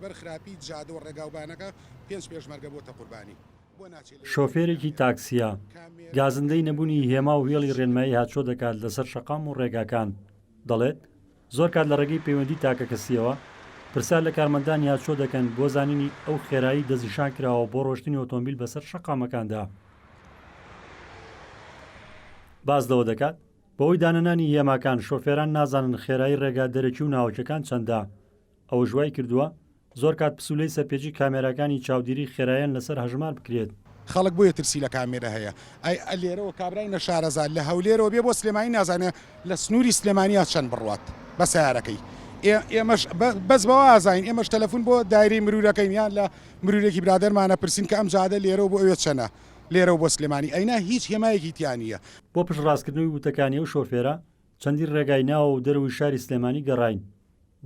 لەبەر خراپی جادە و ڕێگاوبانەکە پێنج پێشمەرگە بۆتە قوربانی. شۆفێرێکی تاکسییە، گازندەی نەبوونی هێما و هێڵی ڕێنمایی هاتچۆ دەکات لەسەر شەقام و ڕێگاکان، دەڵێت، زۆر کات لە ڕێگەی پەیوەندی تاکەکەسییەوە پرسیار لە کارمەندانی هاتچۆ دەکەن بۆ زانینی ئەو خێرایی دەستنیشانکراوە بۆ ڕۆشتنی ئۆتۆمبیل بەسەر شەقامەکاندا. باس لەوە دەکات، بەهۆی دانەنانی هێماکان شۆفێران نازانن خێرایی ڕێگا دەرەکی و ناوەکیەکان چەندە، ئەوەش وایکردووە زۆر کات پسولەی سەرپێچی کامێراکانی چاودیری خێرایان لەسەر هەژمار بکرێت. خەڵک بۆیە ترسی لە کامێرا هەیە ئەی لێرەوە کابرای نەشارەزا لە هەولێرەوە بێ بۆ سلێمانی نازانێ لە سنووری سلێمانیا چەند بڕوات بە سەیارەکەی ئێمەش بەس بەوە ئازانین ئێمەش تەلەفون بۆ دایرەی مرورەکەین یان لە مرورێکی برادەرمانە پرسین کە ئەم جادە لێرەوە بۆ ئەوێ چەنە لێرەوە بۆ سلێمانی ئەینا هیچ هێمایەکی تیا نییە. بۆ پشتڕاستکردنەوەی وتەکانی ئەو شۆفێرە چەندین ڕێگای ناوە و دەرەوەی شاری سلێمانی گەڕاین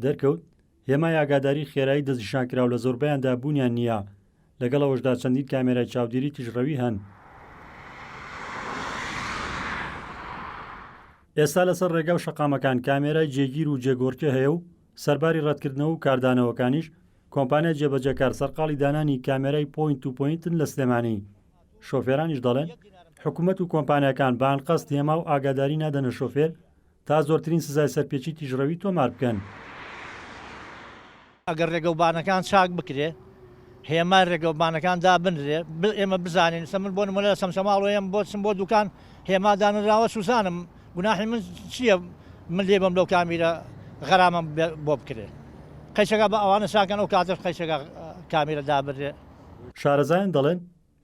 دەرکەوت هێمای ئاگاداری خێرایی دەستنیشانکراو لە زۆربەیاندا بوونیان نییە، لەگەڵ ئەوەشدا چەندین کامێرای چاودێری تیژڕەوی هەن. ئێستا لەسەر ڕێگا و شەقامەکان کامێرای جێگیر و جێگۆڕکێ هەیە و سەرباری ڕەتکردنەوە و کاردانەوەکانیش، کۆمپانیای جێبەجێکار سەرقاڵی دانانی کامێرای point to point ن لە سلێمانی. شۆفێرانیش دەڵێن، حکومەت و کۆمپانیاکان بە ئەنقەست هێما و ئاگاداری نادەنە شۆفێر تا زۆرترین سزای سەرپێچی تیژڕەوی تۆمار بکەن. ئەگەر ڕێگەوبانەکان چاک بکرێ، هێمای ڕێگەوبانەکان دابنرێ، ئێمە بزانین، ئێستا من بۆ نموونە لە چەمچەماڵەوە یەم بۆ چم بۆ دوکان هێما دانراوە سوزانم گوناحی من چییە من لێ بم لەو کامیرە غەرامەم بۆ بکرێ قەیچەکە بە ئەوانە چاکەن ئەو کاتەش قەیچەکە کامیرە دابنرێ. شارەزایان دەڵێن،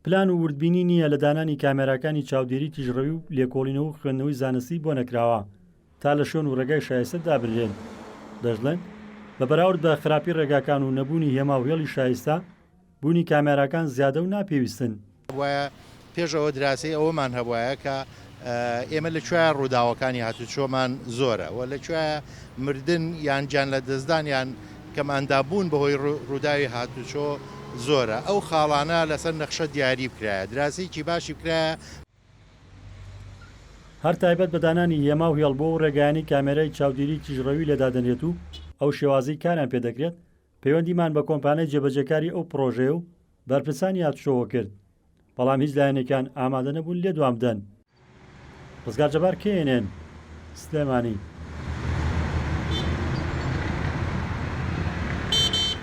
پلان و وردبینی نییە لە دانانی کامێراکانی چاودێری تیژڕەوی و لێکۆڵینەوە و خوێندنەوەی زانستی بۆ نەکراوە تا لە شوێن و ڕێگای شایستە دابنرێن. دەشڵێن، بە بەراورد بە خراپی ڕێگاکان و نەبوونی هێما و هێڵی شایستە، بوونی کامێراکان زیادە و ناپێویستن. دەبوایە پێش ئەوە دراسەی ئەوەمان هەبوایە کە ئێمە لە کوێیە ڕووداوەکانی هاتوچۆمان زۆرە و لە کوێیە مردن یان گیان لەدەستدان یان کەمئەندامبوون بەهۆی ڕووداوی هاتوچۆ زۆرە، ئەو خاڵانە لەسەر نەخشە دیاری بکرایە، دراسەیەکی باشی بکرایە. هەر تایبەت بە دانانی هێما و هێڵ بۆ ئەو ڕێگایانەی کامێرای چاودێری تیژڕەوی لێ دادەنرێت و ئەو شێوازەی کاریان پێ دەکرێت، پەیوەندیمان بە کۆمپانیای جێبەجێکاری ئەو پڕۆژەیە و بەرپرسانی هاتوچۆوە کرد، بەڵام هیچ لایەنێکیان ئامادە نەبوون لێدوان بدەن. ڕزگار جەبار، KNN، سلێمانی.